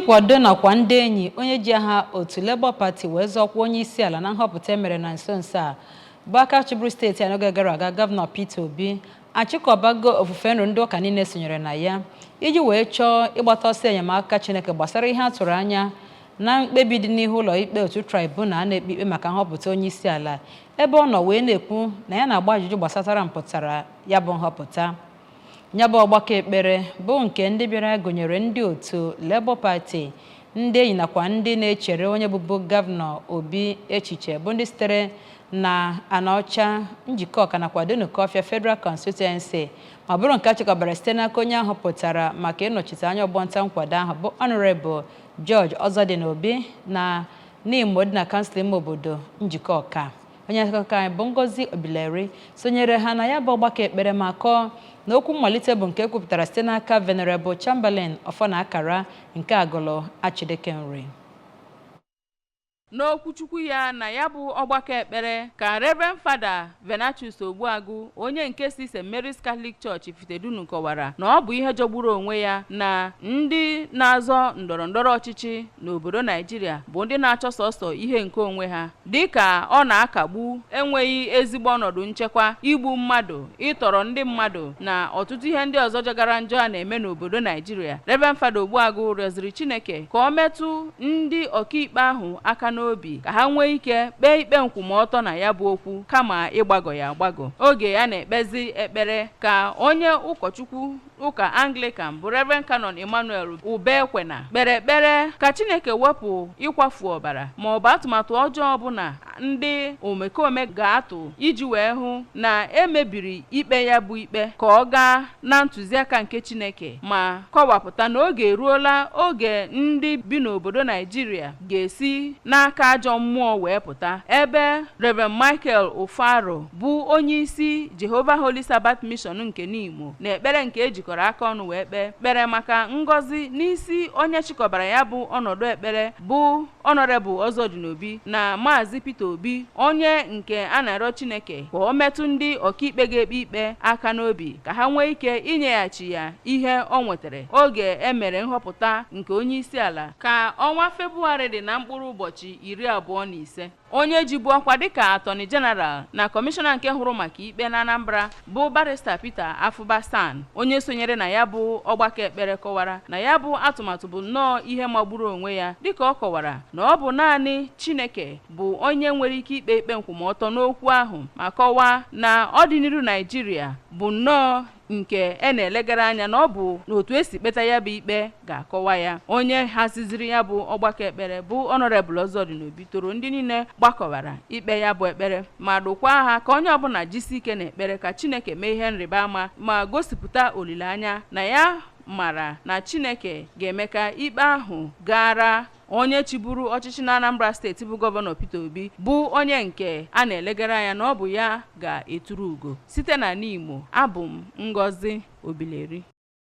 Nkwado nakwa ndị enyi onye ji aha otu Labour Party wee zọọkwa onye isi ala na nhọpụta emere na nso nso a, bụ aka chịburu steeti a n'oge gara aga, Gọvanọ Peter Obi, achịkọbago ofufe nru ndị ụka niile sonyere na ya iji wee chọọ ịgbata ọsọ enyemaka Chineke gbasara ihe a tụrụ anya na mkpebi dị n'ihu ụlọ ikpe otu tribunal a na-ekpe ikpe maka nhọpụta onye isi ala, ebe ọ nọ wee na-ekwu na ya na-agba ajụjụ gbasatara mpụtara ya bụ nhọpụta. Ya bụ ọgbakọ ekpere bụ nke ndị bịara gụnyere ndị otu Labour Party, ndị enyi nakwa ndị na-echere onye bụbu Gọvanọ Obi echiche, bụ ndị sitere na Anaọcha, Njikọka nakwa Dunukọfịa Federal Constituency, ma bụrụ nke a chịkọbara site n'aka onye ahụ pụtara maka ịnọchite anya ọgbọnta nkwado ahụ, bụ Honorable George Ọzọdịnobi, na Nimo dị na kansụl ime obodo Njikọka. Onye akụkọ anyị bụ Ngozi Obileri sonyere ha na ya bụ ọgbakọ ekpere ma kọọ na okwu mmalite bụ nke ekwupụtara site n'aka Venerable Chamberlain Ọfọnakara nke Agụlụ Achideke Nri. N'okwuchukwu ya na ya bụ ọgbakọ ekpere ka Reverend Fada Venatius Ogbuagụ, onye nke si St. Mary's Catholic Church, Ifitedunu, kọwara na ọ bụ ihe jọgburu onwe ya na ndị na-azọ ndọrọ ndọrọ ọchịchị n'obodo Naijiria bụ ndị na-achọ sọsọ ihe nke onwe ha, dịka ọ na-akagbu enweghị ezigbo ọnọdụ nchekwa, igbu mmadụ, ịtọrọ ndị mmadụ na ọtụtụ ihe ndị ọzọ jọgara njọ a na-eme n'obodo Naijiria. Reverend Fada Ogbuagụ rịọziri Chineke ka ọ metụ ndị ọkaikpe ahụ aka n'obi ka ha nwee ike kpee ikpe nkwụmọtọ na ya bụ okwu kama ịgbagọ ya agbagọ. Oge ya na-ekpezi ekpere ka onye ụkọchukwu ụka Anglican bụ Reverend Canon Emmanuel Ubekwena kpere ekpere ka Chineke wepụ ịkwafu ọbara ma ọ bụ atụmatụ ọjọọ ọbụla ndị omekome ga-atụ iji wee hụ na emebiri ikpe ya bụ ikpe ka ọ gaa na ntụziaka nke Chineke, ma kọwapụta na oge eruola oge ndị bi n'obodo Naijiria ga-esi n'aka ajọ mmụọ wee pụta. Ebe Reverend Michael Ofaro bụ onye isi Jehovah Holy Sabbath Mission nke Nimo, na ekpere nke ejikọrọ aka ọnụ wee kpee kpere maka ngọzi n'isi onye chịkọbara ya bụ ọnọdụ ekpere, bụ Honorable Ọzọdịnobi na Maazị Peter Obi, onye nke a na-arịọ Chineke ka ọ metụ ndị ọkaikpe ga-ekpe ikpe aka n'obi ka ha nwee ike inyeghachi ya ihe ọ nwetara oge e mere nhọpụta nke onye isi ala ka ọnwa Febụwarị dị na mkpụrụ ụbọchị 25. Onye jibu ọkwa dịka Attorney General na kọmishọna nke hụrụ maka ikpe na Anambra, bụ Barrister Peter Afụba SAN, onye sonyere na ya bụ ọgbakọ ekpere, kọwara na ya bụ atụmatụ bụ nnọọ ihe magburu onwe ya, dịka ọ kọwara na ọ bụ naanị Chineke bụ onye nwere ike ikpe ikpe nkwụmọtọ n'okwu ahụ, ma kọwaa na ọdịnihu Naijiria bụ nnọọ nke e na-elegara anya na ọ bụ n'otu esi kpeta ya bụ ikpe ga-akọwa ya. Onye haziziri ya bụ ọgbakọ ekpere, bụ Honorable Ọzọdịnobi, toro ndị niile gbakọbara ikpe ya bụ ekpere ma dụkwa ha ka onye ọbụla jisi ike n'ekpere ka Chineke mee ihe nrịba ama, ma gosipụta olileanya na ya mara na Chineke ga-eme ka ikpe ahụ gara onye chịburu ọchịchị na Anambra Steeti, bụ Gọvanọ Peter Obi, bụ onye nke a na-elegara anya na ọ bụ ya ga-eturu ugo. Site na Nimo, abụ m Ngozi Obileri.